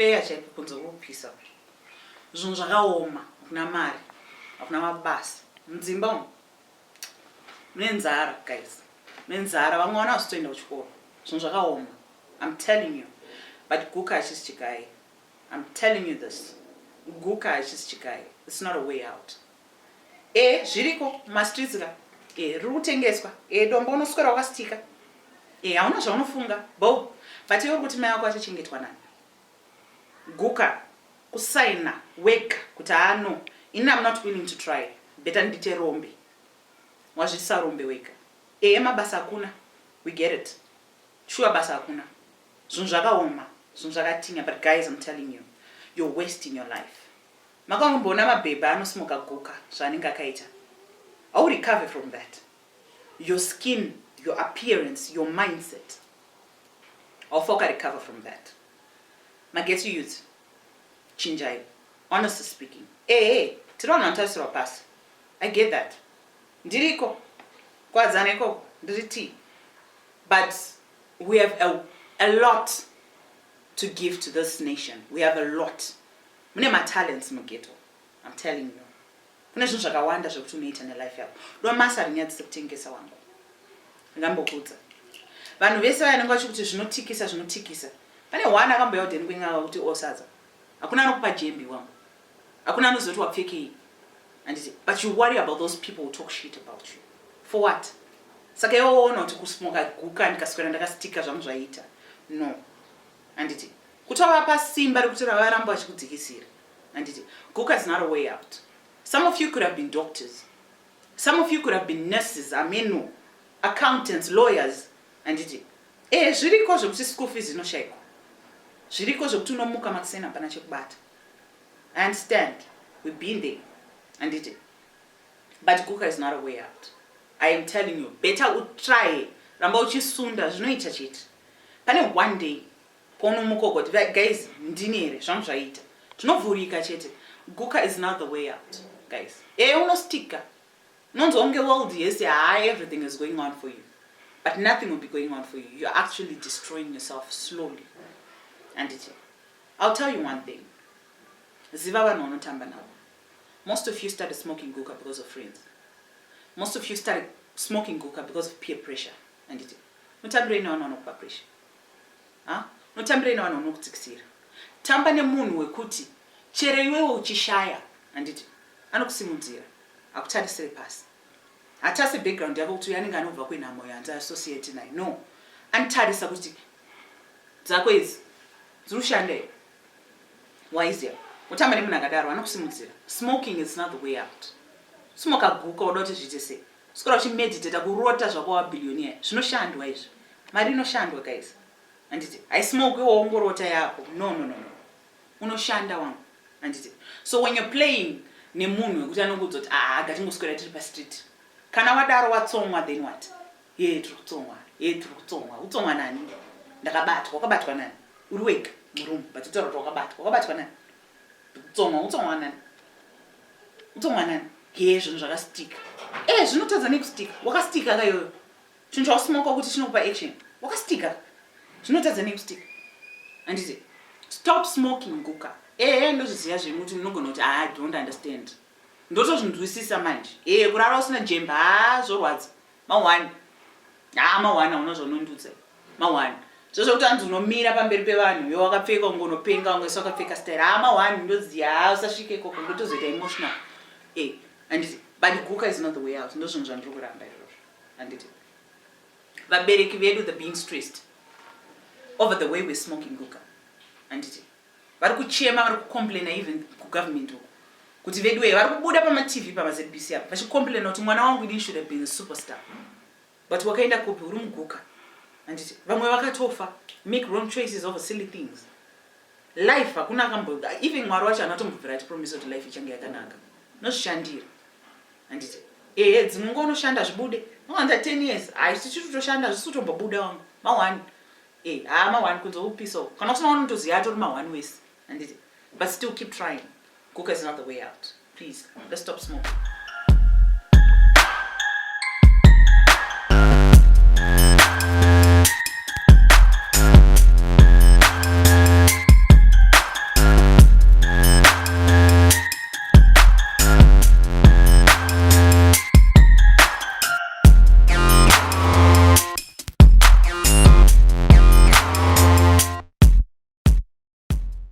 Fair chaipo, kunze kurikupisa, zvinhu zvakaoma, hakuna mari, hakuna mabasa, mudzimba umu mune nzara, guys, mune nzara. Vamwe vana vasitoenda kuchikoro, zvinhu zvakaoma, I'm telling you. But guka hachisi chigai. I'm telling you this, guka hachisi chigai. It's not a way out. Zviriko mumastreets ka, riri kutengeswa, dombo unoswera wakastika, hauna zvaunofunga bo, but iwe uri kuti mai vako achachengetwa nani? Guka kusaina wega kuti haano, ini I'm not willing to try, better ndite rombe. Wazviisa rombe wega. Mabasa hakuna, we get it, sure, basa hakuna, zvinhu zvakaoma, zvinhu zvakatinya, but guys, I'm telling you, you're wasting your life. Makangomboona mabhebha anosmoka guka zvaanenge akaita? Au recover from that. Your skin, your appearance, your mindset, haufa ukarecover from that. Maghetto youth, chinjai. Honestly speaking, tiri vanhu vanotarisirwa pasi, I get that. Ndiriko kwadzana ikoko, ndiri t, but we have a lot to give to this nation. We have a lot. Mune matalents mughetto, I'm telling you. Kune zvinhu zvakawanda zvekuti unoita nelife yako. Domasi harinyadzise kutengesa, wangu, ndingambokudza. Vanhu vese vayanenge vachikuti zvinotikisa, zvinotikisa, pane one akambouya kudheni kwenyaya kuti osadza. Hakuna anokupa jembi, wangu, hakuna anozoti wapfekei, handiti? But you worry about those people who talk shit about you. For what? Saka iwe woona kuti kusmoka guka, ndikaswera ndakastika, zvangu zvaita? No, handiti? Kutovapa simba rekuti ravaramba vachikudzikisira, handiti? Guka is not a way out. Some of you could have been doctors, some of you could have been nurses, ameno, accountants, lawyers, handiti? Zviriko zvekuti school fees inoshayikwa, zviriko zvekuti unomuka makuseni hapana chekubata. I understand, we've been there, handiti? But guka is not a way out, I am telling you. Better utry, ramba uchisunda, zvinoita chete. Pane one day paunomuka ugoti, "Guys, ndini here? Zvangu zvaita." Zvinovhurika chete. Guka is not the way out, guys. Unostika, unonzwa kunge world yese, hai, everything is going on for you, but nothing will be going on for you. You're actually destroying yourself slowly, handiti? I'll tell you one thing: ziva vanhu vanotamba navo. Most of you started smoking guka because of friends. Most of you started smoking guka because of peer pressure, handiti? Unotambirei nevanhu vanokupa pressure? Ha, unotambirei nevanhu vanokutsikisira? Tamba nemunhu wekuti chero iwewe uchishaya, handiti, anokusimudzira, hakutarisire pasi, hatase background yako kuti uyu anenge anobva kwenhamo yanzi associate naye. No, anotarisa kuti dzako idzi dziri kushanda here, waiziya. Utamba nemunhu akadaro, anokusimudzira. Smoking is not the way out. Smoka guka, uda kuti zviite sei? Sikora uchimeditata, kurota zvako wabillionaire. Zvinoshandwa izvi, mari inoshandwa, guys, handiti? Haismoke iwoongorota yako. No, no, no, no, unoshanda, wangu, handiti? So when you're playing nemunhu wekuti anokuudza kuti, "Ah, ngatingoswera tiri pastreet," kana wadaro watsomwa, then what? Ye, tiri kutsomwa, ye, tiri kutsomwa. Utsomwa nani? Ndakabatwa. Wakabatwa nani? Uri wega murumu, but utaura kuti wakabatwa. Wakabatwa nani? Kutsomwa, utsomwa nani? Utsomwa nani? Ye, zvinhu zvakastika. Zvinotadza nekustika? Wakastika kayoyo chinhu chausmoka kuti chinokupa action. Wakastika, zvinotadza nekustika, handiti? Stop smoking guka. Ehe, ndozviziva zvemuti munogona kuti, "I don't understand." Ndotozvinzwisisa manje. Kurara usina jembe, ha, zvorwadza. Ma1, ha, ma1, hauna zvaunondudza. Ma1, zvozvokuti hanzi unomira pamberi pevanhu iwe wakapfeka unge unopenga, unge wakapfeka style. Ha, ma1, ndoziva. Ha, usasvike ikoko, ndotozoita emotional, handiti? But guka is not the way out. Ndozvinhu zvandiri kuramba izvozvo, handiti? Vabereki vedu, the being stressed over the way we're smoking guka, handiti? Vari kuchema, vari kucomplaina even kugovernment uko kuti vedu wei, vari kubuda pamaTV, pamaZBC apa, vachicomplaina kuti mwana wangu ini should have been a superstar, but wakaenda kupi? Uri muguka, handiti? Vamwe vakatofa, make wrong choices over silly things. Life hakuna akambo, even Mwari wacho anatombobvira achipromisa kuti life ichange yakanaka. Unozvishandira, handiti? Ehe, dzimwe nguva unoshanda zvibude, unowanza 10 years, hai, tichitotoshanda, zvisi kutombobuda, wangu. Ma1, ha, ma1, kunze upisawo. Kana usina, unotoziva atori ma1 wese, handiti? But still keep trying. Guka is not the way out. Please, let's stop smoking.